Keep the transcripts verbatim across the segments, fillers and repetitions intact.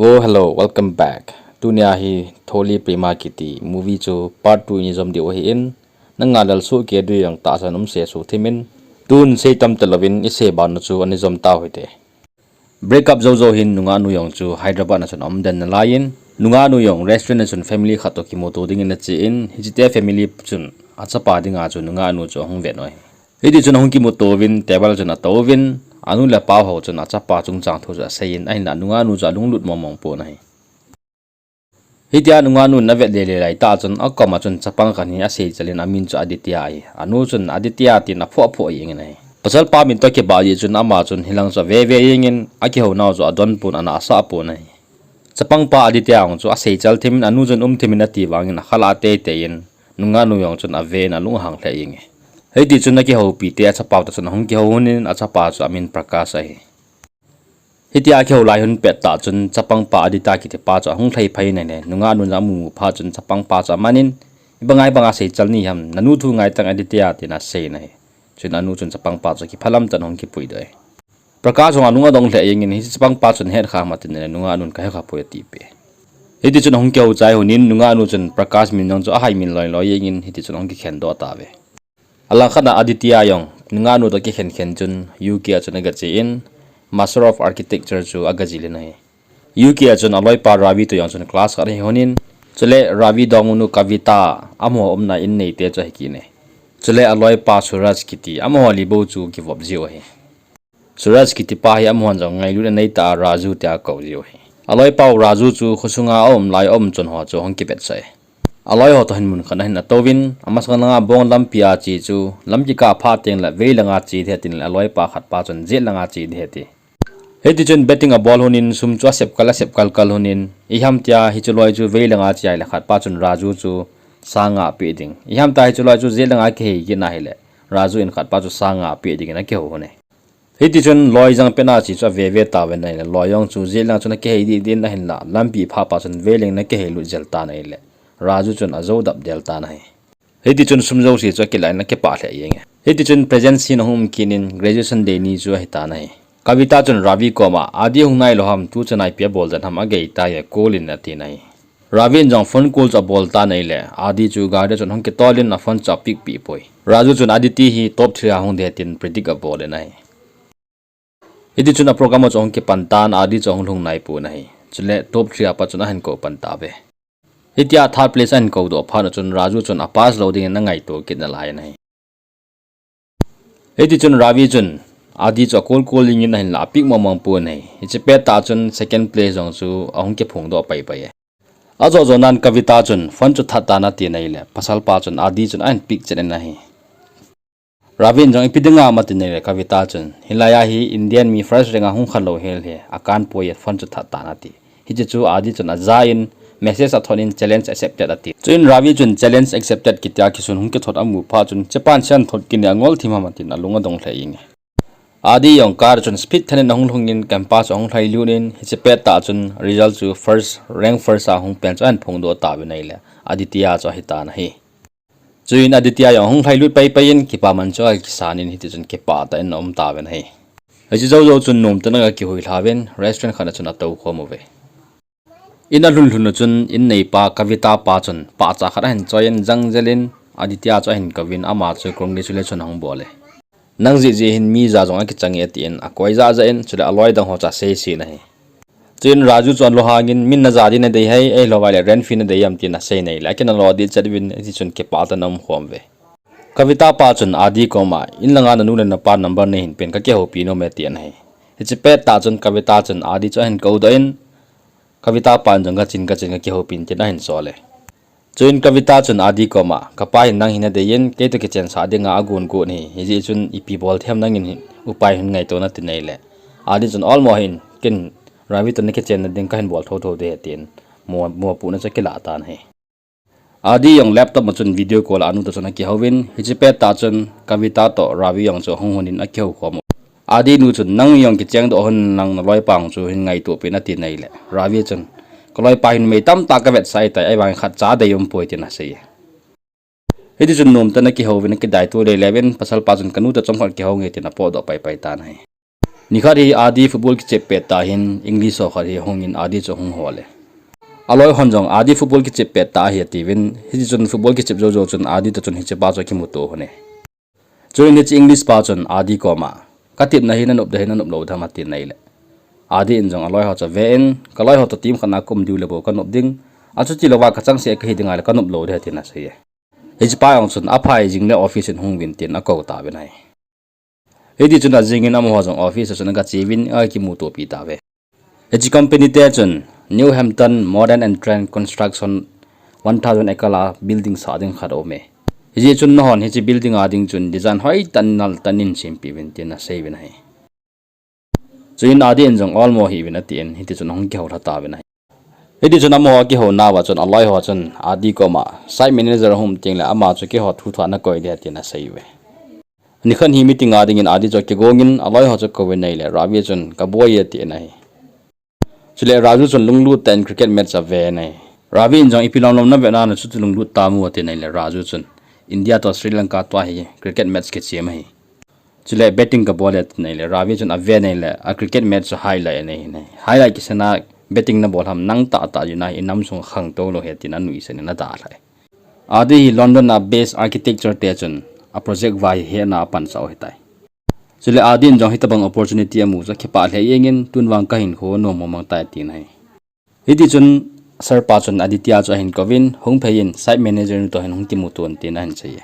Oh, hello, welcome back. Tunia hi Tholi Prema kiti movie chu part two in i jom diu ahin, nanga lal su ke dui ang ta san um se su thimin, tun sei tam te lovin i se ban chu ani jom ta hoi te. Break up zo zo hin nungah nu jong chu Hyderabad na chun um den na lai in, nungah nu jong restaurant na chun family khat to kimuto ding in a chi in, hichi te family chun a chapa ding a chu nungah nu chu hung vet noi. Hiti chun ahung kimuto uvin, table chun ato uvin, anu le pa ho chun achapa chungchang thu chu asei in, ahinla nungah nu chu alunglut mong mong pon ahi. Hitia nungah nun avet le le lai ta chun, akoma chun chapang khat hi asei chal in amin chu Aditya ahi. Anu chun Aditya tin aphoh aphoh jeng in ahi. Pasal pa min to kibah jeh chun ama chun hilang chu ave ve jeng in, akihou nau chu adon pon ana asa pon ahi. Chapang pa Aditya jong chu asei chal thim in, anu chun um thim in ati vang in akhala tei tei in, nungah nu jong chun ave in alung ahang lheh jeng e. Hiti chun akihoupi te achapa to chun ahung kihou hun in, achapa chu amin Prakash ahi. Hitia akihou lai hun pet ta chun chapang pa Aditya kiti pa chu ahung lhai phai in ahi. Nungah nun amu mu phat chun chapang pa chu aman in, "Ibang a, ibang a sei chal ni ham, nanu thu ngai tang Aditya," tin asei in ahi. Chun anu chun chapang pa chu kiphalam tah in ahung kipui doh e. Prakash jong alung adong lheh jeng in, hiche chapang pa chun het kha ham atin ahi, nungah nun kahe kha poi ati peh. Hiti chun ahung kihou chai hun in, nungah nu chun Prakash min jong chu ahai min loi loi jeng in, hiti chun ahung kikhen doh ta ve. Alang khat a Aditya jong nungah nu to kikhen khen chun U K a chun aga che in, Master of Architecture chu aga jil in ahi. U K a chun aloipa Ravi to jong chun class khat ahi hun in, chule Ravi dongnu Kavita amaho umna in neite chu ahi kit e. Chule aloipa Suraj kiti amaho li bou chu kivop jiu ahi. Suraj kiti pa hi amahon jong ngailut anei tah a Raju tia akou jiu ahi. Aloipa u Raju chu khosunga aum lai aum chon ho chu ahung kivetsah e. Aloi ho to hin mun khat ahin atouvin, amasang langa bong lampi a che chu, lam kikah phat teng le vei langa che ding ahi tin le aloipa khat pa chun jet langa che ding ahi ati. Hiti chun betting abol hun in sum chu asep kal, asep kal kal hun in, iham tia hiche loi chu vei langa che ahile khat pa chun Raju chu sang nga pe ding. Iham tia hiche loi chu jet langa kihei kit na ahile, Raju in khat pa chu sang nga pe ding in akihou hun e. Hiti chun loi jang pet na che chu ave ve tauvin ahile, loi jong chu jet lang chun akihei ding ding ahinla, lampi phat pa chun vei leng in akihei lut jel tan ahile, Raju chun ajou dap del tan ahi. Hiti chun sum jouse chu akila in akipah lheh jeng e. Hiti chun present scene ahung um kit in graduation day ni chu ahi tan ahi. Kavita chun Ravi koma, "Adi hung nai lou ham, tu chun ipi abol den ham, agei tai e, call in," atin ahi. Ravi in jong phone call chu abol tan ahile, Adi chu gari a chun ahung kitol in aphone chu apick peh poi. Raju chun Aditi hi top three a hung ding ahi tin predict abol in ahi. Hiti chun aprogram chu ahung kipan tan, Adi chu ahung lhung nai pon ahi. Chule top three a pat chun ahin kou pan tauve. Hitia third place ahin kou doh phat chun Raju chun apass lou ding in angaito kit nalai in ahi. Hiti chun Ravi chun Adi chu acall call ding in ahinla apick mong mong pon ahi. Hiche pet tah chun second place jong chu ahung kiphong doh pai pai e. Ajo jo nan Kavita chun phone chu that tan atin ahile, pasal pa chun Adi chun ahin pick chet in ahi. Ravi in jong ipi ding ham atin ahile, Kavita chun, "Hilai a hi Indian mi first rank a hung kha lou hel hi, akan poi e, phone chu that tan," ati. Hiche chu Adi chun aja in, message athot in, "Challenge accepted," ati. Chuin Ravi chun "Challenge accepted" kitia kisun hung kithot amu phat chun, "Chepan sian thot kit e, angol thim ham," atin alung adong lheh jeng e. Adi jong car chun speed than in ahung lhung in, campus ahung lhai lut in, hiche pet tah chun result chu first, rank first a hung pen chu ahin phongdoh tauvin ahile, Aditya chu ahi tan ahi. Chuin Aditya jong ahung lhai lut pai pai in, kipaman chu akisan in, hiti chun kipah tah in aum tauvin ahi. Hiche jou jou chun nomtah in aga kihui lhauvin, restaurant khat a chun atou khom uve. In alhun lhun u chun, in neipa Kavita pa chun pahcha khat ahin choi in jang jel in, Aditya chu ahin kouvin, ama chu congratulation ahung bol e. "Nang jeh jeh hin mi ja jong akichang e," atin, akoi jah jah in, chule aloi dang ho chu asei se in ahi. Chuin Raju chu alou hang in, "Min naja ding nadei ham, ahilou vai le rent fee nadei ham?" tin asei in ahile, akin alo dih chet uvin, hiti chun kipah tah in aum khom uve. Kavita pa chun Adi koma, "In langa nanu le napa number neihin pen, kakihoupi nom e," atin ahi. Hiche pet tah chun Kavita chun Adi chu ahin koudoh in, Kavita pan jong, "Kachin, kachin, kakihoupi in," tin ahin sol e. Chuin Kavita chun Adi koma, "Kapa hin nang hi nadei in, kei toh kichensah dinga agon got ahi, hijeh chun ipi bol them nangin upai hin ngaito in," atin ahile, Adi chun, "Olmo hin, ken Ravi toh nakichenna ding kahin bol thotho ding ahi," tin mo, mopohna chu akilah tan ahi. Adi jong laptop a chun video call a anu toh chun akihouvin, hiche pet tah chun Kavita toh Ravi jong chu ahung hon in akihou khom u. Adi nu chun, "Nang jong kichengdoh hon lang, naloipa chu hin ngaito peh in," atin ahile, Ravi chun, "Kaloipa hin mei tamtah kavetsah ahitai, ahivangin khatcha dei umpoi," tin asei e. Hiti chun nomtah in akihouvin, akidaito lele uvin, pasalpa chun, "Kanu toh chomkhat kihou nge," tin apotdoh pai pai tan ahi. Nikhat hi Adi football kichep pet tah hin English ho khat hi ahungin Adi chu ahung hol e. Aloi hon jong Adi football kichep pet tah ahi atiuvin, hiti chun football kichep jou jou chun Adi toh chun hichepa chu akimuto lhon e. Chuin hiche English pa chun Adi koma, "Katepna hi nanop ding ham nanop lou ding ham?" atin ahile, Adi in jong aloi ho chu aven, "Kaloi ho toh team khat na kaum diu le bou kanop ding, achuti louva kachangseh kahi ding ahile kanop lou ding," atin asei e. Hichepa jong chun, "Aphai, jing le office in hung uvin," tin akou tauvin ahi. Hiti chun ajingin amaho jong office a chun agacheuvin akimutopi tauve. Hiche company te chun New Hampton Modern and Trend Construction one thousand acre a building sah ding khat aum e. Hijeh chun nahon hiche building a ding chun design hoitah in naltah in sempeh uvin tin aseiuvin ahi. Chuin Adi in jong olmo hih uvin atin, hiti chun ahung kihoulha tauvin ahi. Hiti chun amaho akihouna uva chun aloi ho chun Adi koma, "Site manager hung um tengle ama chu keiho thu thua nakoi ding ahi," tin aseiuve. Nikhat hi meeting a dingin Adi chu akigongin aloi ho chu akouvin ahile, Ravi chun, "Kaboi e," atin ahi. Chule Raju chun lunglut tah in cricket match aven ahi. Ravi in jong, "Ipi lom lom nave na, nachuti lunglut tam u," atin ahile, Raju chun, "India toh Sri Lanka tua hi cricket match kichem ahi. Chule batting kabol e," atin ahile, Ravi chun aven ahile, a cricket match chu highlight ana hin ahi. "Highlight kisena batting nabol ham, nang tah tah jeh a hi inam sung khangtou lou ahi," tin anuisan in adalhah e. Adi hi London a base architecture te chun a project vai hena apansa u ahitai. Chule Adi in jong hitobang opportunity amu chu akipah lheh jengin, "Tun vang kahinkho nom mong mong tai," atin ahi. Hiti chun sir pa chun Aditya chu ahin kouvin, "Hung phei in, site manager nu toh hin hung kimuto un," tin ahin sei e.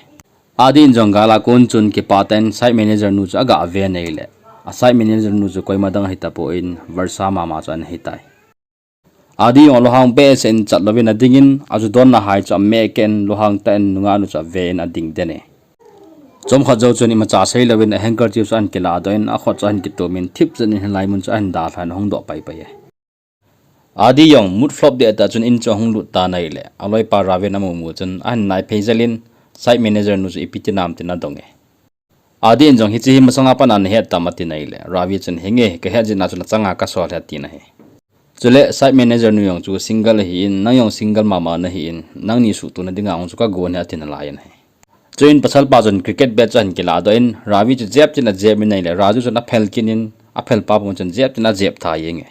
Adi in jong gal a kon chun kipah tah in site manager nu chu aga ven ahile, a site manager nu chu koima dang ahi tapon, Varsha mama chu ana hitai. Adi jong lunghang behseh in chat louvin adingin, a ju donna hai chu ameh keh in, lunghang tah in nungah nu chu aven ading den e. Chomkhat jou chun imacha seilouvin a handkerchief chu ahin kiladoh in, akhut chu ahin kitumin, thipchet in hilai mun chu ahin dalhan ahung doh paipai e. Adi jong mood flop deh tah chun in chu ahung lut tan ahile, aloipa Ravi in amu mu chun ahin naiphei jel in, site manager nu chu ipi ti nam tin adong e. Adi in jong, "Hiche hi masanga pat a nahet tam?" atin ahile, Ravi chun, "Henge, kahet jeh a chun achanga kasol ahi," atin ahi. Chule site manager nu jong chu single ahin, "Nang jong single mama nahin, nangni suhtohna dinga jong chu kagon ahi," atin alai in ahi. Chuin pasalpa chun cricket bat chu ahin kiladoh in, Ravi chu jep chin ajep in ahile, Raju chun aphel kit in, aphelpa pum chun jep chin ajep tha jeng e.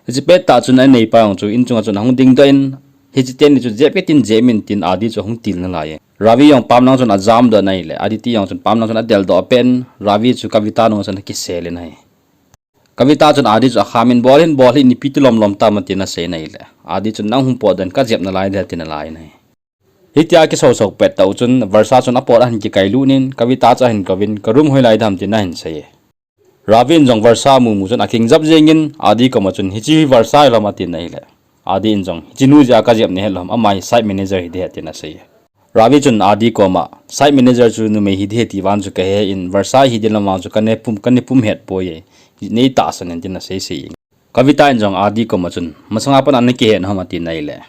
Hiche pettah chun aneipa jong chu inchunga chun ahung dingdoh in, "Hiche teni chu jep kit in jep in," tin Adi chu ahung til nalai e. Ravi jong pamlang chun ajamdoh in ahile, Aditi jong chun pamlang chun adeldoh pen, Ravi chu Kavita nung chun akisel in ahi. Kavita chun Adi chu akham in, "Bol hih in, bol hih in, ipi ti lom lom tam?" atin asei in ahile, Adi chun, "Nang hung potdoh in, kajep nalai ding," atin alai in ahi. Hitia kisosou pettah u chun Varsha chun apot ahin kikailut in, Kavita chu ahin kouvin, "Ka room hoilai dam?" tin ahin sei e. Ravi in jong Varsha amu mu chun akingjap jengin, Adi koma chun, "Hiche hi Varsha hilou ham?" atin ahile, Adi in jong, "Hiche nu jeh a kajep nahet lou ham, ama hi site manager hiding ahi," tin asei e. Ravi chun Adi koma, "Site manager chu numei hiding ahi ti vang chu kahe in, Varsha hiding lam vang chu kane pum, kane pum het poi e, neitahsan in," tin asei sei e. Kavita in jong Adi koma chun, "Masanga pat a nakihet ham?" atin ahile,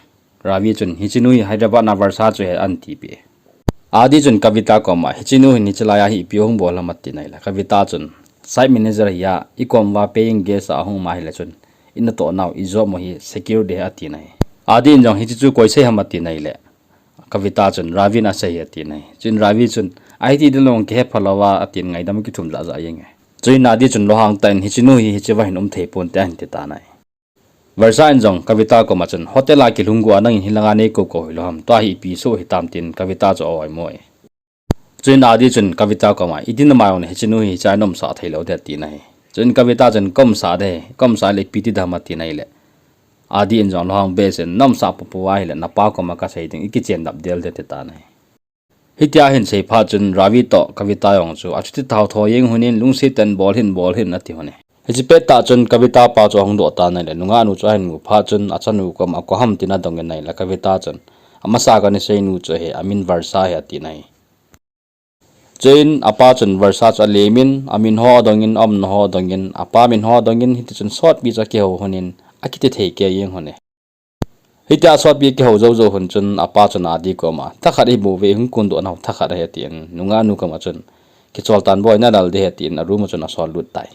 Ravi chun, "Hiche nu hi Hyderabad a Varsha chu ahi," ahin tipeh e. Adi chun Kavita koma, "Hiche nu hin hiche laiya hi ipi ahung bol ham?" atin ahile, Kavita chun, "Site manager ahi a, ikom uva paying guest a ahung um ahile chun, inatoh nau, ijob mo hi secure ding ahi," atin ahi. Adi in jong, "Hiche chu koi sei ham?" atin ahile, Kavita chun, "Ravi in asei ahi," atin ahi. Chuin Ravi chun, "Ahi ti ding lou, kahe phalou a," atin ngaidam akithum jahjah jeng e. Chuin Adi chun lunghang tah in, "Hiche nu hi hiche va hin um thei ponte," ahin ti tan ahi. Varsha in jong Kavita koma chun, "Hotel a kilhung gu a nangin hilanga neikou kou hilou ham? Tua hi ipi soh hitam?" tin Kavita chu a-oimo e. Chuin Adi chun Kavita koma, "Iti nama jong le hiche nu hi hichea naumsah thei lou ding," atin ahi. Chuin Kavita chun, "Kaumsah ding ahi, kaumsah le ipi ti dam?" atin ahile, Adi in jong lunghang behseh in, "Naumsah popo ahile napa koma kasei ding, ikichen nop del ding," ati tan ahi. Hitia ahin sei phat chun Ravi toh Kavita jong chu achuti thao tho jeng lhonin, "Lungset tah in bol hih in, bol hih in," ati lhon e. Hiche pettah chun Kavita pa chu ahung doh tan ahile, nungah nu chu ahin mu phat chun achanu koma, "Koi ham?" tin adongin ahile, Kavita chun, "Amasa kana seinu chu ahi, amin Varsha ahi," atin ahi. Chuin apa chun Varsha chu alemin, amin ho adongin, aumna ho adongin, apa min ho adongin, hiti chun sotpi chu akihou lhonin, akiti thei kei jeng lhon e. Hitia sotpi akihou jou jou lhon chun apa chun Adi koma, "Thakhat ihi bouve, ihung kondoh nau thakhat ahi," atin, nungah nu koma chun, "Kichol tan boi, nalal ding ahi," atin, a room a chun asol lut tai.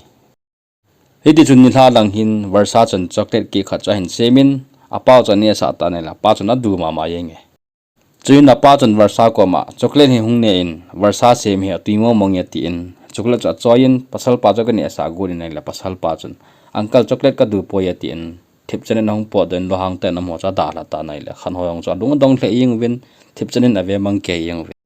Hiti chun nilhah lang hin Varsha chun chocolate cake khat chu ahin semin, apa chun aneh sah tan ahile, apa chun adu mama jeng e. Chuin apa chun Varsha koma, "Chocolate hi hung ne in, Varsha sem hi atui mong mong e," atin, Chocolate chu achoiyin, pasalpa chu akanehsah got in ahile, pasalpa chun, "Uncle, chocolate kadu poi," atin, thipchan in ahung potdoh in, lunghang tah in amaho chu adalha tan ahile, khat ho jong chu alung adong lheh jeng uvin, thipchan in ave mang kei jeng uvin.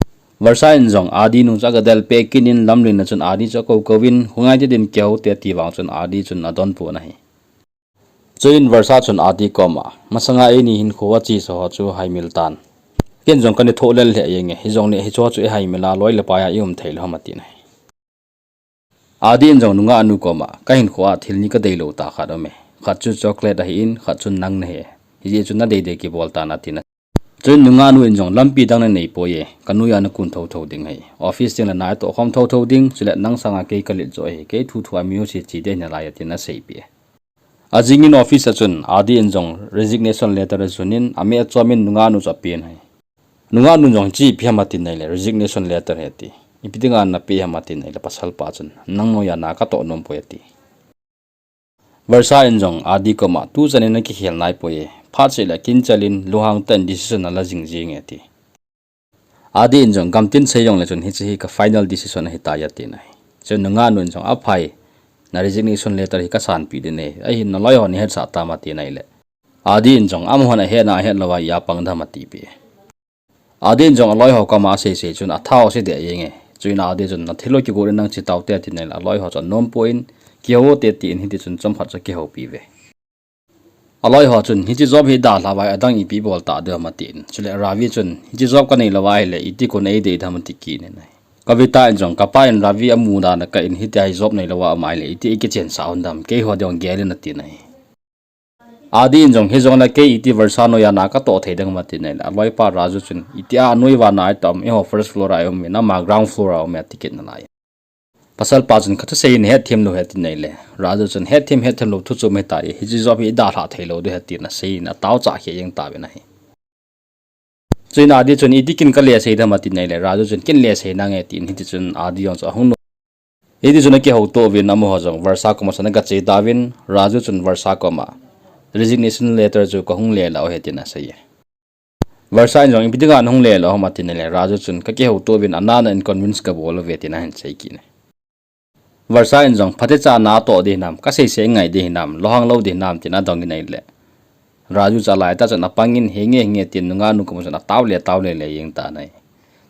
Varsha in jong Adi nung chu agadel peh kit in, lamlen a chun Adi chu akou kou in, "Khongai te din kihou te," ati vang chun Adi chun adonpon ahi. Chuin Varsha chun Adi koma, "Masanga eini hinkho achesa ho chu haimil tan. Ken jong kana thoh lel lheh jenge, hijongle hicheho chu ihaimil a loi le pai a ium thei lou ham," atin ahi. Adi in jong nungah nu koma, "Kahinkho a thil ni kadei lou tah khat aume. Khat chu chocolate ahin, khat chu nang nahi. Hijeh chun nadei dei kibol tan," atin ahi. Chuin nungah nu in jong, "Lampi dang nanei poi e, kanoiya nakun thotho ding ahi. Office ding le naitoh khom thotho ding, chule nang sanga kei kalet joh ahi, kei thu thu a mi jouse che ding ahi nalai," atin aseipeh e. Ajing in office a chun Adi in jong resignation letter asun in, ameh achom in nungah nu chu apen ahi. Nungah nu in jong, "Hiche ipi ham?" atin ahile, "Resignation letter ahi," ati. "Ipi dinga napeh ham?" atin ahile, pasalpa chun, "Nang noiya na katoh nom poi," ati. Varsha in jong Adi koma, "Tuchan in nakikhel nai poi e. Phat seh le kinchal in lunghang tah in decision nala jing jenge," ati. Adi in jong, "Gamtin sei jongle chun hiche hi ka final decision ahitai," atin ahi. Chuin nungah nu in jong, "Aphai, na resignation letter hi kasanpeh ding ahi. Ahin naloi hon nahetsah tam?" atin ahile, Adi in jong, "Amahon ahetna ahet louva ija pang dem," atipeh e. Adi in jong aloi ho koma asei sei chun atha ho se deh jenge. Chuin Adi chun, "Nathil ho kigot in nang che taute," atin ahile, aloi ho chu anom pon, "Kihou te," tin hiti chun chomkhat chu akihoupi uve. Aloi ho chun, "Hiche job hi idalhah uva adang ipi ibol tah ding ham?" atin. Chule Ravi chun, "Hiche job kanei louva ahile iti kon eidei dem?" ati kit in ahi. Kavita in jong, "Kapa in Ravi amu dan a kah in hitia hi job nei louva aum ahile iti ikichensah lhon dem, keiho ding gel in," atin ahi. Adi in jong, "Hijongle kei iti Varsha noiya na katoh thei ding ham?" atin ahile, aloipa Raju chun, "Itia anoi uva na itoh am, eiho first floor a ium in, ama ground floor a ium e," ati kit nalai. Pasalpa chun, "Kathusei hi nahetthem lou ahi," atin ahile, Raju chun, "Hetthem hetthem lou thu chu um ahitai, hiche job hi idalhah thei lou ding ahi," atin asei in ataocha khe jeng tauvin ahi. Chuin Adi chun, "Iti kin kale sei dem?" atin ahile, Raju chun, "Kin le sei nange," tin hiti chun Adi jong chu ahung nom. Hiti chun akihouto uvin amaho jong Varsha koma chun agache tauvin, Raju chun Varsha koma, "Resignation letter chu kahung le lah u ahi," tin asei e. Varsha in jong, "Ipi dinga nahung le lah u ham?" atin ahile, Raju chun, "Kakihouto uvin anana in convince kabol uve," tin ahin sei kit e. Varsha in jong, "Phatecha natoh ding hinam, kasei sei ngai ding hinam, lunghang lou ding hinam," tin adong in ahile, Raju chu alaitah chun apang in, "Hinge, hinge," tin nungah nu koma chun atao le tao le le jeng tan ahi.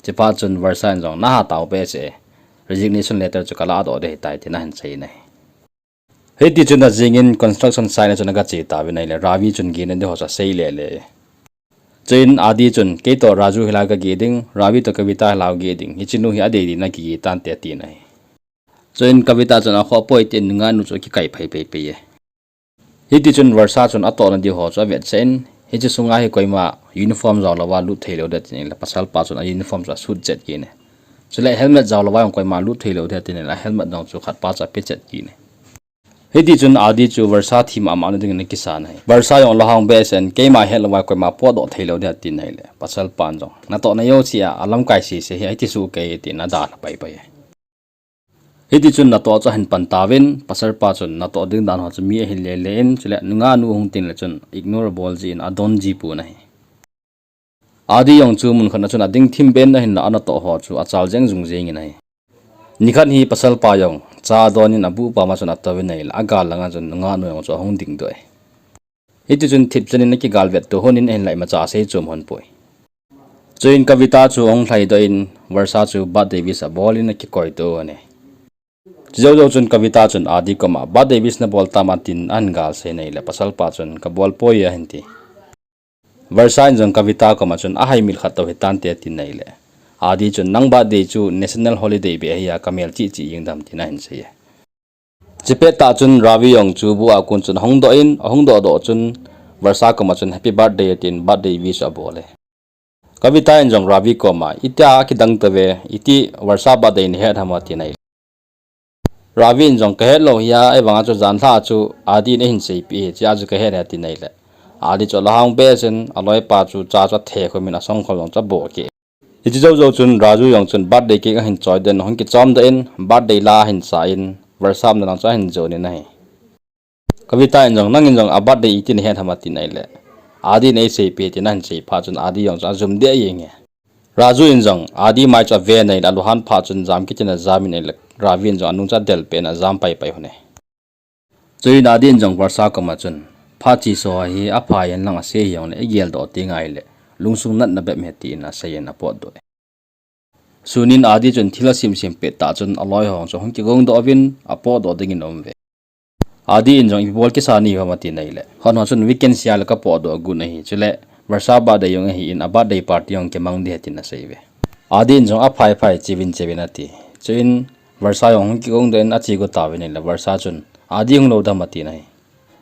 Chuphat chun Varsha in jong, "Naha tao behseh e, resignation letter chu kaladoh ding ahitai," tin ahin sei in ahi. Hiti chun ajing in construction site a chun agache tauvin ahile, Ravi chun gehna ding ho chu asei le le e. Chuin Adi chun, "Kei toh Raju hilai kageh ding, Ravi toh Kavita hilai kageh ding, hiche nu hi adei dei in akigeh tante," atin ahi. Chuin Kavita chun, "Akhoh poi," tin nungah nu chu akikai phei phei phei e. Hiti chun Varsha chun atohna ding ho chu avetsah in, "Hiche sunga hi koima uniform jao louva lut thei lou ding," atin ahile, pasalpa chun a uniform chu asut chet kit e. "Chule helmet jao louva jong koima lut thei lou ding," atin ahile, helmet jong chu khatpa chu ape chet kit e. Hiti chun Adi chu Varsha thi mama na dingin akisan ahi. Varsha jong lunghang behseh in, "Keima het louva koima potdoh thei lou ding," atin ahile, pasalpan jong, "Natohna jouse a alamkai sese hi ahi ti suh kei," tin adalha pai pai e. Hiti chun natoh chu ahin pan tauvin, pasalpa chun natoh ding dan ho chu mi ahin le le in, chule nungah nu ahung teng le chun ignore abol jin adon ji pon ahi. Adi jong chu mun khat a chun ading thim ben ahinla anatoh ho chu achal jeng jung jeng in ahi. Nikhat hi pasalpa jong cha adon in abuh pam a chun atouvin ahile, agal langa chun nungah nu jong chu ahung ding doh e. Hiti chun thipchan in akigal vet to hon in ahinla imacha asei chom hon poi. Chuin Kavita chu ahung lhai doh in, Varsha chu birthday wish abol in akikoi to hon e. Chujou jou chun Kavita chun Adi koma, "Birthday wish nabol tam?" atin ahin gal sei in ahile, pasalpa chun, "Kabol poi," ahin ti. Varsha in jong Kavita koma chun, "Ahai mil khat toh hitante," atin ahile, Adi chun, "Nang birthday chu national holiday beh ahi a, kamel chih chih jeng dem," tin ahin sei e. Chupet tah chun Ravi jong chu bu a kon chun ahung doh in, ahung doh doh chun Varsha koma chun, "Happy birthday," atin birthday wish abol e. Kavita in jong Ravi koma, "Itia kidang tave, iti Varsha birthday nahet ham?" atin ahile, Ravi in jong, "Kahet lou ahi a, ahivanga chu janhi a chu Adi in ahin seipeh e, hichea chu kahet e," atin ahile, Adi chu alunghang behseh in, aloipa chu cha chu athe khum in, asongkhol jong chu abo keh e. Hiche jou jou chun Raju jong chun birthday cake ahin choi doh in, ahung kichom doh in, birthday la ahin sa in, Varsha umna lang chu ahin jon in ahi. Kavita in jong, "Nang in jong a birthday iti nahet ham?" atin ahile, "Adi in eiseipeh e," tin ahin sei phat chun Adi jong chu ajum deh jeng e. Raju in jong Adi mai chu aven ahile, alunghang phat chun jam kit in ajam in ahile, Ravi in jong anung chu adel peh in ajam pai pai lhon e. Chuin Adi in jong Varsha koma chun, phat chesa hi apha hen lang ase hijongle igel doh teng ahile, lungsung natna bep ahi, tin aseiyin apotdoh e. Sunin Adi chun thil asim sim pet tah chun aloi ho chu ahung kigong doh uvin apotdoh dingin aum uve. Adi in jong ipi bol kisa nahi ham atin ahile, hon ho chun weekend sia le kapotdoh got ahi, chule Varsha birthday jong ahin, a birthday party jong kimang ding ahi tin asei uve. Adi in jong aphai phai, che uvin che uvin ati. Chuin Varsha jong ahung kigong doh in ache got tauvin ahile, Varsha chun, Adi hung lou dam atin ahi.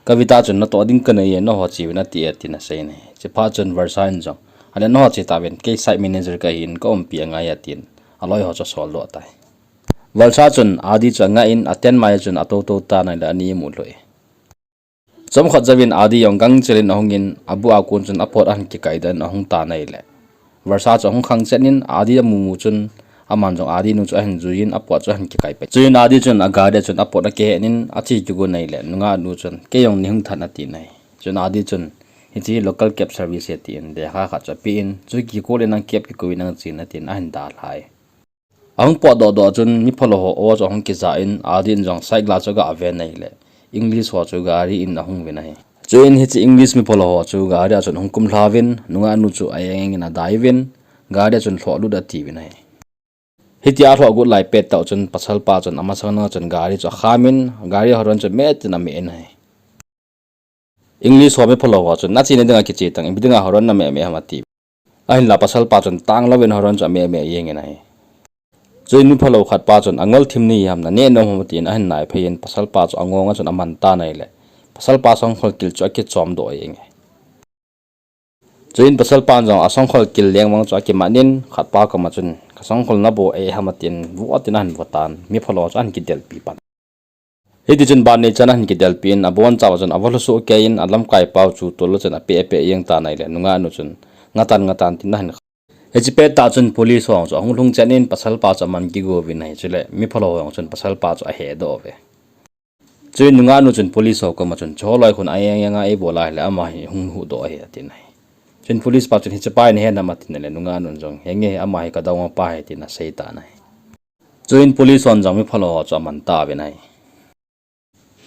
Kavita chun, natoh ding kanei e, nangho che uvin ati e, tin asei in ahi. Chuphat chun Varsha in jong, ale nangho che tauvin, kei site manager kahin, kaumpi angai e, tin aloi ho chu asoldoh tai. Varsha chun Adi chu angah in, aten mai chun atou tou tan ahile ani amu lhu e. Chomkhat jouvin Adi jong gangchel in ahungin, abu a kon chun apot ahin kikai doh in ahung tan ahile, Varsha chu ahung khangchen in Adi amu mu chun, aman jong Adi nu chu ahin juiyin apot chu ahin kikai pai. Chuin Adi chun agari a chun apot akihen in ache kigon ahile, nungah nu chun, kei jong nei hung than atin ahi. Chuin Adi chun, hiche hi local cab service ahi tin, lekha khat chu apen, chu kikol in nang cab kikou in nang chen atin ahin dalha e. Ahung potdoh doh chun mi phalou ho aw chu ahung kija in, Adi in jong side glass chu aga ven ahile, English ho chu gari in ahung uvin ahi. Chuin hiche English mi phalou ho chu gari a chun ahung kumlha uvin, nungah nu chu a-eng eng in adai uvin, gari a chun lhoh lut ati uvin ahi. Hitia alhoh got lai pet tah chun pasalpa chun amasang nunga chun gari chu akham in, gari horn chu met in ameh in ahi. English ho mi phalou ho chun, nache na dinga kiche tang, ipi dinga horn nameh meh ham ati. Ahinla pasalpa chun tang louvin horn chu ameh meh jeng in ahi. Chuin mi phalou khat pa chun, angol thim nahi ham, naneh nom ham tin ahin naiphei in, pasalpa chu angonga chun aman tan ahile, pasalpa songkhol kil chu akichom doh jeng e. Chuin pasalpan jong asongkhol kil lengvang chu akiman in, khatpa koma chun, kasongkhol nabo e ham atin, vo atin ahin vo tan, mi phalou chu ahin kidelpi pan. Hitichun ban neichan ahin kidelpi in, abonchauva chun ava lhusoh kei in, alamkai pau chu tol a chun apeh apeh jeng tan ahile, nungah nu chun, ngatan ngatan tin ahin kha. Hiche pet tah chun police ho chu ahung lhung chen in, pasalpa chu aman kigo uvin ahi, chule mi phalou ho chun pasalpa chu ahedoh uve. Chuin nungah nu chun police ho koma chun, chuho loi khun a-eng eng a eibol ahile ama hi hung huhdoh ahi atin ahi. Chuin police pa chun, hiche pa hi nahe nam atin ahile, nungah nun jong, henge, ama hi kadongma pa ahi tin asei tan ahi. Chuin police hon jong mi phalou ho chu aman tauvin ahi.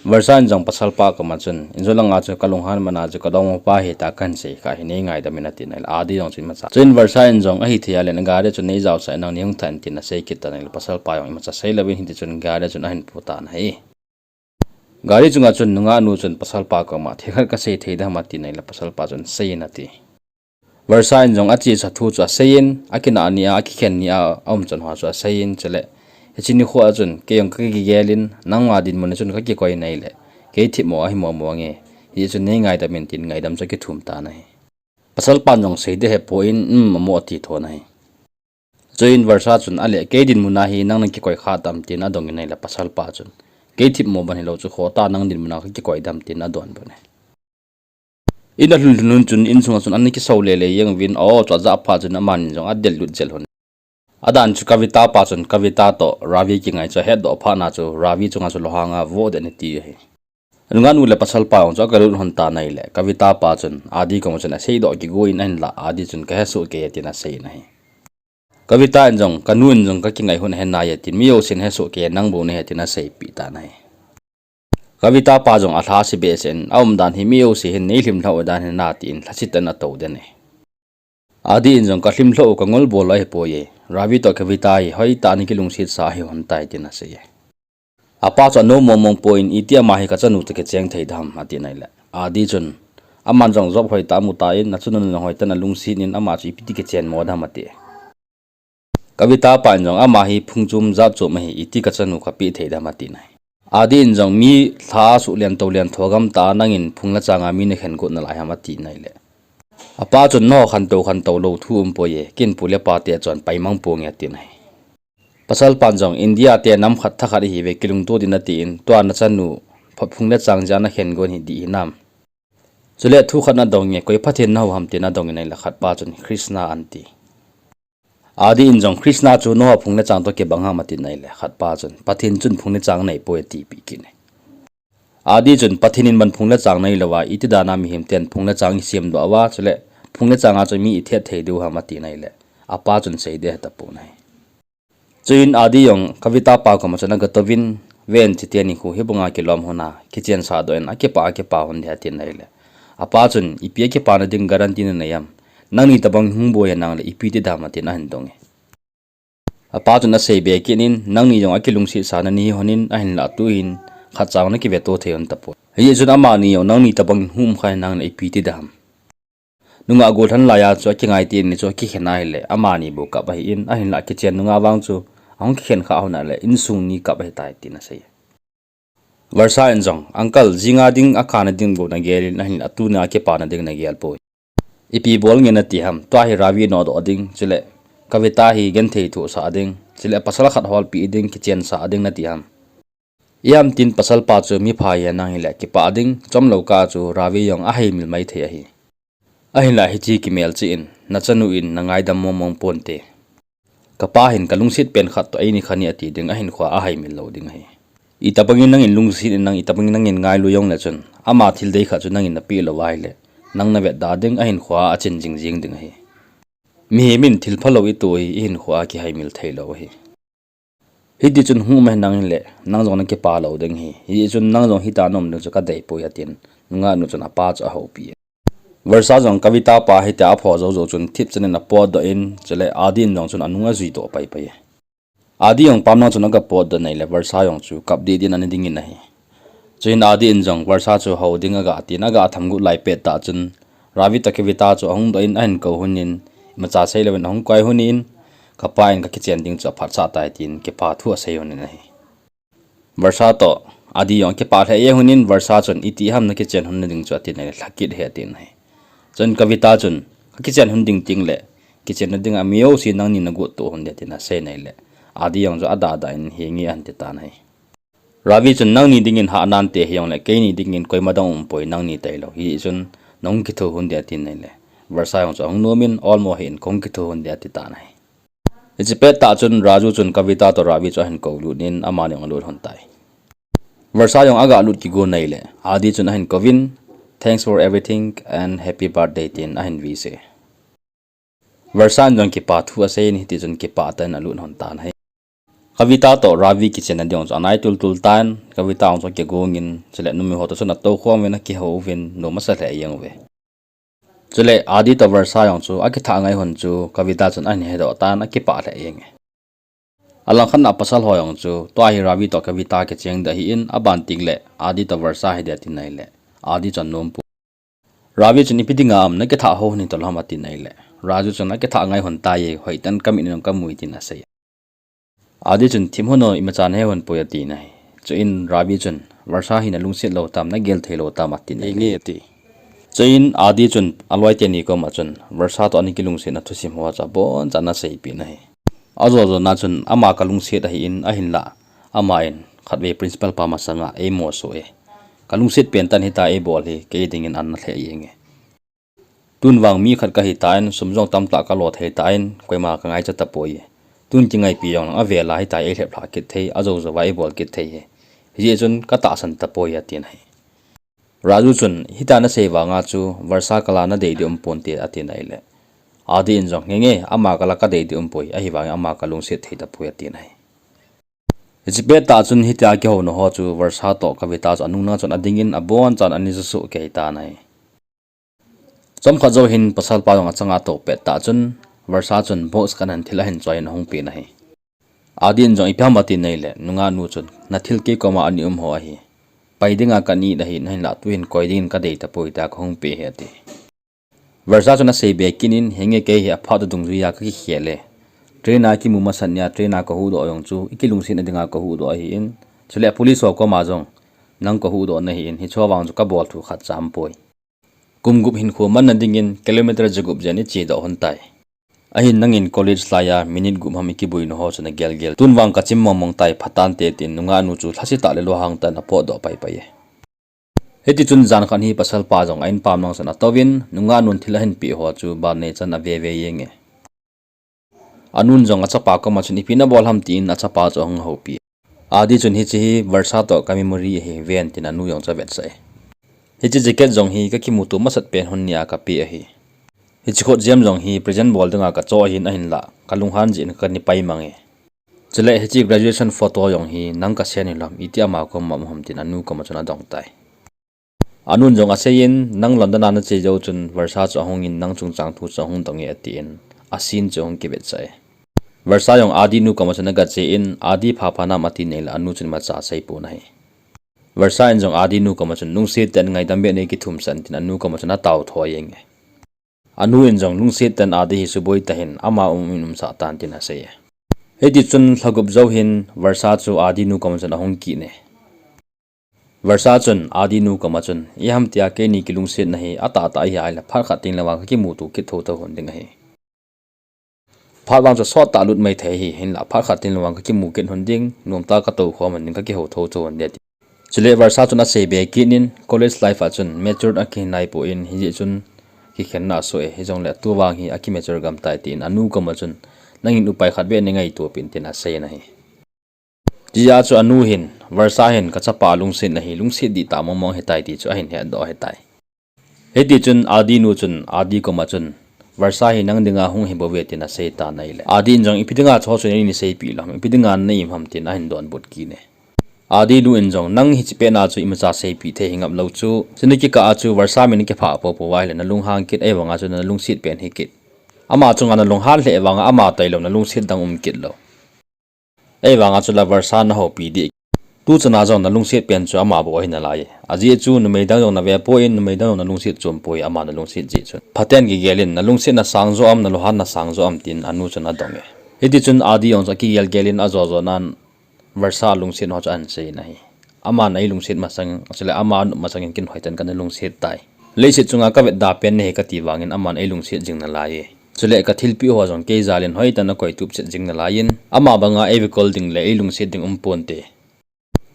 Varsha in jong pasalpa koma chun, injo langa chu kalunghan mana chu kadongma pa ahi tia kahin sei kha hi, nei ngaidam in atin ahile, Adi jong chu imacha. Chuin Varsha in jong, ahithei a le, gari chu nei jaosah in, nang nei hung than tin asei kit tan ahile, pasalpa jong imacha seilouvin hitichun gari chun ahin pu tan ahi. Gari chunga chun nungah nu chun pasalpa koma, thil khat kasei thei dem atin ahile, pasalpa chun seiyin ati. Varsha in jong achesa thu chu aseiyin, akinah nia, akikhen nia aum chan ho chu aseiyin, chule, hiche nikho a chun kei jong kakigel in, nangma dinmun a chun kakikoi in ahile, kei themmo ahi momo nge, hichun nei ngaidam in tin ngaidam chu akithum tan ahi. Pasalpan jong sei ding ahepoi in, um, amo ati thon ahi. Chuin Varsha chun, ale, kei dinmun a hi nang nakikoi kha tam tin adong in ahile, pasalpa chun, kei themmo ban hilou chu, kho ta, nang dinmun a kakikoi dem tin adon pon e. In alhun lhun un chun insunga chun ana kisou lele jeng uvin, aw chu ajah phat chun amani jong adel lut jel lhon. Adan chu Kavita pa chun Kavita toh Ravi kingai chu ahetdoh phat na chu Ravi chunga chu lunghanga vo den ati ahi. Nungah nu le pasalpa jong chu agalut lhon tan ahile, Kavita pa chun Adi koma chun aseidoh kigo in ahinlah, Adi chun kahesoh kei e tin asei in ahi. Kavita in jong, kanu in jong kakingai hun ahe nai e tin, mi jousen hesoh kei e, nang bou nahe tin aseipeh tan ahi. Kavita pa jong alha ase behseh in, aumdan hi mi jouse hin neilhim lhah u dan hi nati in, lhasetah in atou den e. Adi in jong, kalhim lhah u, kangol bol u ahipoi e, Ravi toh Kavita hi hoitah in kilungsetsa ahi lhon tai tin asei e. Apa chu anom mong mong poi in, iti ama hi kachanu toh kicheng thei dem atin ahile, Adi chun, aman jong job hoitah amu tan, achanu jong hoitah in alungset in, ama chu ipi ti kichen mo dem ati. Kavita pa in jong, ama hi phung chom jat chom ahi, iti kachanu kapeh thei dem atin ahi. Adi in jong, mi lha suh lian tou lian tho gam tah a nangin phung le changa mi nakhen got nalai ham atin ahile, apa chun, nangho khantou khantou lou thu umpoi e, ken pu le pa te chun paimang ponge atin ahi. Pasalpan jong, India te nam khat thakhat ihiuve, kilungto ding in atin, tua nachanu phung le chang jeh a nakhen got hi dih hinam? Chule thu khat nadong e, koi Pathen naho ham tin adong in ahile, khatpa chun Krishna anti. Adi in jong, Krishna chu nangho phung le chang toh kibang ham atin ahile, khatpa chun, Pathen chun phung le chang neipoi atipeh kit e. Adi chun, Pathen in ban phung le chang neilouva, iti dan a mihem ten phung le chang isemdoh uva, chule phung le changa chu mi ithet thei diu ham atin ahile, apa chun sei ding ahetapon ahi. Chuin Adi jong Kavita pa koma chun aga touvin, ven, chiteni khu hibanga kilom hon a, kichen sah doh in, akipah, akipah hon ding atin ahile, apa chun, ipi akipah na ding guarantee nanei am? Nangni tobang hung boi henlang le ipi ti ding ham atin ahin dong e. Apa chun asei be kit in, nangni jong akilungset sa na nahi hon in, ahinlah tuhin khat cha na kiveto thei hon tapoi. Hijeh chun amani jong nangni tobang hung um kha henlang le ipi ti ding ham? Nungah gollhang laiya chu akingai teni chu akikhen ahile, amani bou kap ahin, ahinlah kichen nungah vang chu ahung kikhen kha hon ahile, insung ni kap ahitai tin asei. Varsha in jong, uncle, jinga ding, akap na ding bou nagel in, ahinlah tuni a kipah na ding nagel poi. Ipi bol nge nati ham? Tua hi Ravi nodoh ding, chule Kavita hi genthei thoh sah ding, chule pasal khat holpi ding, kichen sah ding nati ham? Ijemtin pasal pa chu mipha ahi nahile kipah ding, chomlou kah chu Ravi jong ahaimil maithei ahi. Ahinlah hiche kimelchih in, nachanu in nangaidam mong mong ponte. Kapa hin kalungset pen khat toh eini khat ni ati ding, ahinkhoa ahaimil lou ding ahi. Itobangin nangin lungset in nang, itobangin nangin ngailu jongle chun, ama thil dei khat chu nangin napeh lou ahile, nang navetda ding, ahinkhoa achin jing jing ding ahi. Mihem in thil phalou itoh hi, ihinkhoa kihaimil theilou ahi. Hitichun hung um henlang hile, nang jong nakipah lou ding ahi. Hijeh chun nang jong hitia naum ding chu kadei poi atin, nungah nu chun apa chu ahoupi e. Varsha jong Kavita pa hitia apho jou jou chun thipchan in apotdoh in, chule Adi in jong chun anung ajui doh pai pai e. Adi jong pamlang chun aga potdoh in ahile, Varsha jong chu kap deh deh in ana ding in ahi. Chuin Adi in jong Varsha chu hou ding aga tin, aga tham got lai pettah chun, Ravi toh Kavita chu ahung doh in ahin kou hon in, imacha seilouvin ahung koi hon in, kapa in kakichen ding chu aphatsah tai tin kipah thu asei hon in ahi. Varsha toh Adi jong kipah lheh jeng hon in, Varsha chun, iti ham nakichen hon na ding chu atin ahile, lhakit ahi atin ahi. Chun Kavita chun, kakichen hon ding tengle, kichen na dinga mi jouse nangni nagot toh hon ding atin asei in ahile, Adi jong chu adah dah in, henge ahin ti tan ahi. Ravi chun, nangni dingin hah nante, hijongle keini dingin koima dang umpoi, nangni tailou. Hijeh chun nahung kitho hon ding atin ahile, Varsha jong chu ahung nom in, olmo hih in, kahung kitho hon ding ati tan ahi. Hiche pettah chun Raju chun Kavita toh Ravi chu ahin koulut in, amani jong alut hon tai. Varsha jong aga lut kigon ahile, Adi chun ahin kouvin, thanks for everything and happy birthday tin ahin vise. Varsha in jong kipah thu asei in, hitichun kipah tah in alut hon tan ahi. Kavita toh Ravi kichen na ding chu anai tul tul tan, Kavita jong chu akigong in, chule numei ho toh chun atoukhom uvin, akihou uvin, nom asa lheh jeng uve. Chule Adi toh Varsha jong chu akithah ngai hon chu Kavita chun ahin hedoh tan, akipah lheh jeng e. Alangkhat a pasal ho jong chu tua hi Ravi toh Kavita kicheng ding ahin, aban tengle Adi toh Varsha hiding atin ahile, Adi chun anompoi. Ravi chun, ipi dinga ham, nakithah hou hon hitolou ham atin ahile, Raju chun, akithah ngai hon tai e, hoitah in kamit in jong kamu e tin asei. Adi chun, thip hon o, imacha nahe hon poi atin ahi. Chuin Ravi chun, Varsha hi nalungset lou tam, nagel thei lou tam atin ahi. Chuin Adi chun aloi teni koma chun Varsha toh ana kilungsetna thusim ho chu abonchan ana seipeh in ahi. Ajo jona chun ama kalungset ahin, ahinlah, aman khatvei principal pa masanga eimoso e, kalungset pen tah in hitia eibol hi kei dingin ana lheh jeng e. Tun vang mi khat kahitan, sum jong tamtah kalo thei tan, koima kangaicha tapoi. Tun kingaipi jong lang avel a hitia eilhep lhah kit thei, ajo jouva eibol kit thei hi. Hijeh chun katahsan tapoi atin ahi. Raju chun, hitia nasei vanga chu Varsha kal a nadei ding umponte atin ahile, Adi in jong, ngenge, ama kal a kadei ding umpoi, ahivangin ama kalungset thei tapoi atin ahi. Hiche pettah chun hitia kihouna ho chu Varsha toh Kavita chu anung lang chun adingin abonchan ana susuh kei tan ahi. Chomkhat jou hin pasalpa jong achanga atoh pettah chun, Varsha chun box khat in thil ahin choi in ahung pen ahi. Adi in jong, ipi ham atin ahile, nungah nu chun, nathil kei koma ana um ho ahi. Pai dinga kanit ahin, ahinlah tuhin koi dingin kadei tapoi tia kahung pe ahi ati. Varsha chun asei be kit in, henge, kei hi aphat dungjui a kakikhel e. Train a kimu masat nia train a kahuhdoh jong chu ikilungsetna dinga kahuhdoh ahin, chule police ho koma jong nang kahuhdoh nahin, hiche vang chu kabol thu khatcha umpoi. Kum gup hinkho manna dingin kilometer jagup jen ichedoh hon tai. Ahin nangin college laiya minute gup ham ikibuina ho chu nagel gel. Tun vang kachim mong mong tai, phatante tin nungah nu chu lhasetah le lunghang tah in apotdoh pai pai e. Hitichun jan khat hi pasalpa jong a-in pam lang chun atouvin, nungah nun thil ahin peh ho chu ban neichan ave ve jeng e. Anun jong achapa koma chun ipi nabol ham tin achapa chu ahung houpi. Adi chun hiche hi Varsha toh ka memory ahi ven tin anu jong chu avetsah e. Hiche jacket jong hi kakimuto masat pen hun nia kapeh ahi. Hiche khutjem jong hi present bol dinga kachoh ahin, ahinlah kalunghan jeh in kani pai mang e. Chule hiche graduation photo jong hi nang ka send in lom, iti ama koma um ham tin anu koma chun adong tai. Anun jong aseiyin, nang London a nache jou chun Varsha chu ahungin nang chungchang thu chu ahung dong e atin, a scene chu ahung kivetsah e. Varsha jong Adi nu koma chun aga che in, Adi pha pha nam ati nei le anu chun imacha asei pon ahi. Varsha in jong Adi nu koma chun lungset tah in ngaidam beh in nei kithumsah in tin anu koma chun atao tho jeng e. Anu in jong lungset tah in Adi hi suboi tahin ama um in umsah tan tin asei e. Hiti chun lha gup jou hin Varsha chu Adi nu koma chun ahung kit e. Varsha chun Adi nu koma chun, iham tia keini kilungsetna hi atahtah ahi ahile phat khat teng le vang kakimuto kit thotho hon ding ahi. Phat vang chu sot tah lut mai thei ahi, hinlah phat khat teng le vang kakimu kit hon ding, nomtah a katou khom hon ding, kakihou thotho hon ding ati. Chule Varsha chun asei be kit in college life a chun mature akihi naipon hijeh chun kikhenna asoh e, hijongle tu vang hi aki mature gam tai tin anu koma chun nangin upai khat beh nei ngaito peh in tin asei in ahi. Hijeh chun anu hin, Varsha hin kachapa lungsetna hi lungset dihtah mong mong ahitai ti chu ahin hetdoh ahitai. Hiti chun Adi nu chun Adi koma chun, Varsha hi nang dinga hung hibouve tin asei tan ahile, Adi in jong ipi dinga chu chu nei seipeh lom, ipi dinga nei im ham tin ahin donbut kit e. Adi nu in jong nang hiche pet na chu imacha seipeh thei hi ngap lou chu, chuni kikah a chu Varsha min kiphah poupou ahile nalunghang kit, ahivanga chu nalungset pen hikit. Ama chunga nalunghan lheh vanga ama tailou nalungset dang um kit lou. Ahivanga chu la Varsha nahoupi dih. Tuchana jong nalungset pen chu ama bou ahi nalai e. Ajeh chu numei dang jong nave poi, numei dang jong nalungset chom poi, ama nalungset jeh chun. Phaten kigel in, nalungsetna sang jo am, nalunghanna sang jo am tin anu chun adong e. Hiti chun Adi jong chu akigel gel in ajo jo nan Varsha lungset ho chu ahin sei in ahi. Aman eilungset masang, chule ama anop masang in ken hoitah in kana lungset tai. Leiset chunga kavetda pen nahi kati vangin aman eilungset jing nalai e. Chule kathilpeh ho jong kei jal in hoitah in akoi tup chet jing nalai in, ama banga eive kol ding le eilungset ding um ponte.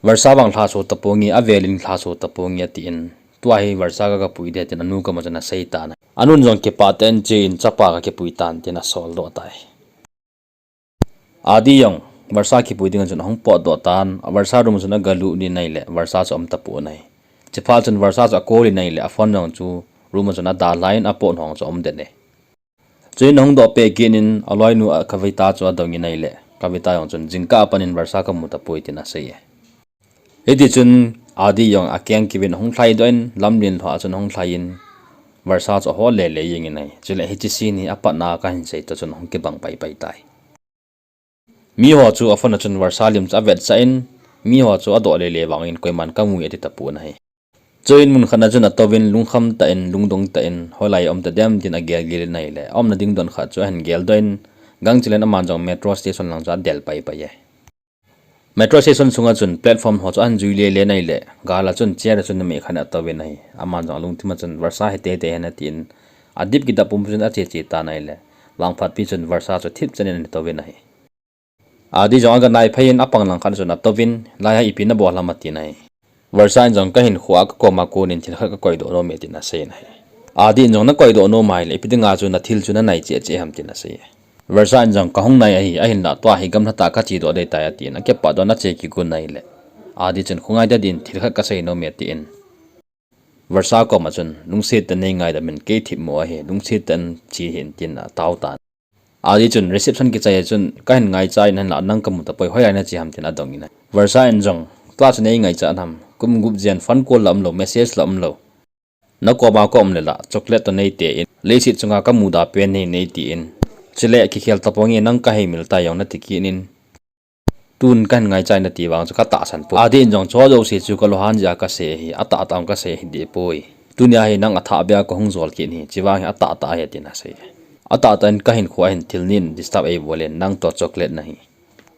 Varsha vang lhaso taponge, avel in lhaso taponge atin, tua hi Varsha ka kapui ding tin anu koma chun asei tan ahi. Anun jong kipah tah in che in chapa kakipui tan tin asoldoh tai. Adi jong Varsha kipui dinga chun ahung potdoh tan, Varsha room chun agalut in ahile, Varsha chu aum tapon ahi. Chuphat chun Varsha chu akol in ahile, aphone jong chu room a chun adalha in apot hong chu aum den e. Chuin ahung doh peh kit in aloinu a Kavita chu adong in ahile, Kavita jong chun jingkah a pat in Varsha kamu tapoi tin asei e. Hiti chun Adi jong akeng kivin ahung lhaidoh in, lamlen lhah a chun ahung lhai in, Varsha chu ahol lele jeng in ahi. Chule hiche scene hi apatna kahin sei toh chun ahung kibang paipai tai. Miho chu aphone a chun Varsha lim chu avetsah in, miho chu adoh lele vangin koiman kamu e ati tapon ahi. Chuin mun khat na chun atouvin lungkham tah in, lungdong tah in, hoilai a um tadem tin agel gel in ahile, aumna ding don khat chu ahin geldoh in, gangchel in aman jong metro station lang chu adel paipai e. Metro station sunga chun platform ho chu ahin jui lele in ahile, gal a chun chair a chun numei khat in atouvin ahi. Aman jong alungthim a chun Varsha hi teitei hen atin, adip kidap pumpum chun ache che tan ahile, vangphatpi chun Varsha chu thipchan in ahin touvin ahi. Adi jong aga naiphei in apang lang khat chun atouvin, hilai hi ipi nabol ham atin ahi. Varsha in jong kahinkho a kakoma konin thil khat kakoidoh nom e tin asei in ahi. Adi in jong nakoidoh nom ahile ipi dinga chu nathil chu nanai cheh cheh ham tin asei e. Varsha in jong kahung nai ahi, ahinlah tua hi gamlha tah kachedoh ding tai atin, akipatdoh in ache kigon ahile, Adi chun khongai tadin thil khat kasei nom e atin, Varsha koma chun lungset tah in nei ngaidam in, kei thipmo ahi, lungset tah in che hih in tin atao tan. Adi chun reception kichai a chun kahin ngaicha in ahinlah nang kamu tapoi, hoilai nache ham tin adong in ahi. Varsha in jong, tua chu nei ngaicha nam, kum gup jen phone call la umlou, message la umlou. Nakoma ka um le la chocolate toh neite in, leiset chunga kamuda pen nahi nei tin, chule kikhel taponge nang kaheimil tai jong nati kit in, tun kahin ngaicha in nati vang chu katahsan poi. Adi in jong, chujouse chu kalunghan jeh a kasei ahi, atahtah a kasei hideh poi. Tunia hi nang athah beh a kahung jol kit ahi, chuvang hi atahtah ahi tin asei. Atahtah in kahinkho a hin thil nin disturb eibol in, nang toh chocolate nahi.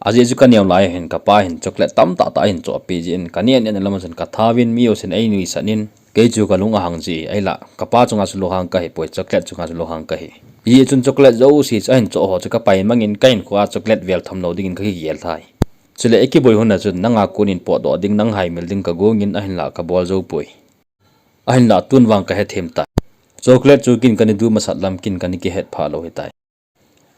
Ajeh chu kaneo lai a hin kapa hin chocolate tamtah tah ahin chohpeh jeh in, kaneh neh na lam a chun kathaovin, mijousen einuisat in, kei chu kalung ahang jeh, ahinlah kapa chunga chu lunghang kahipoi, chocolate chunga chu lunghang kahi. Hijeh chun chocolate jouse chu ahin choh ho chu kapai mangin, kahinkho a chocolate vel thomlou dingin kakigel tai. Chule ikiboi hun a chun nanga konin potdoh ding, nang haimil ding kagongin, ahinlah kabol joupoi. Ahinlah tun vang kahethem tai. Chocolate chu kin kana du masat lam kin kana kihet phah lou hitai.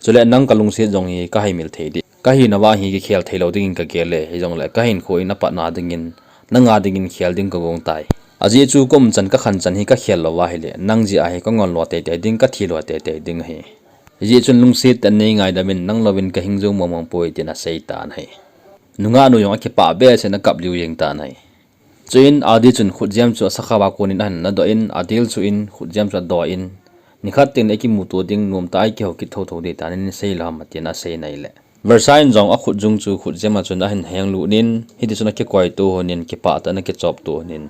Chule nang kalungset jong hi kahaimil thei ding, kahina vang hi kikhel theilou dingin kagel e, hijongle kahinkho in apatna dingin, nanga dingin khel ding kagong tai. Ajeh chu kaumchan kakhanchan hi kakhel lou ahile, nang jeh a hi kangol lou teitei ding, kathi lou teitei ding ahi. Hijeh chun lungset tah in nei ngaidam in, nang louvin ka hing jou mong mong poi, tin asei tan ahi. Nungah nu jong akipah behseh in akap liu jeng tan ahi. Chuin Adi chun khutjem chu asakhao a konin ahin nadoh in, Adil chu in khutjem chu adoh in, nikhat teng le kimuto ding, nomtah a kihou kit thotho ding tan in, sei lou ham, tin asei nai le. Versa in jong akhutjung chu khutjem a chun ahin henglut in, hiti chun akikoito hon in, kipah tah in akichopto hon in,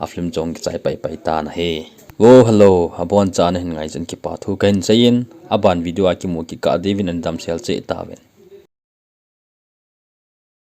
a film jong kichai paipai tan ahi. Wo, hello, abonchan nahin ngai chan kipa thu kahin sei in, aban video a kimu kit kah diuvin nadamsel cheh tauvin.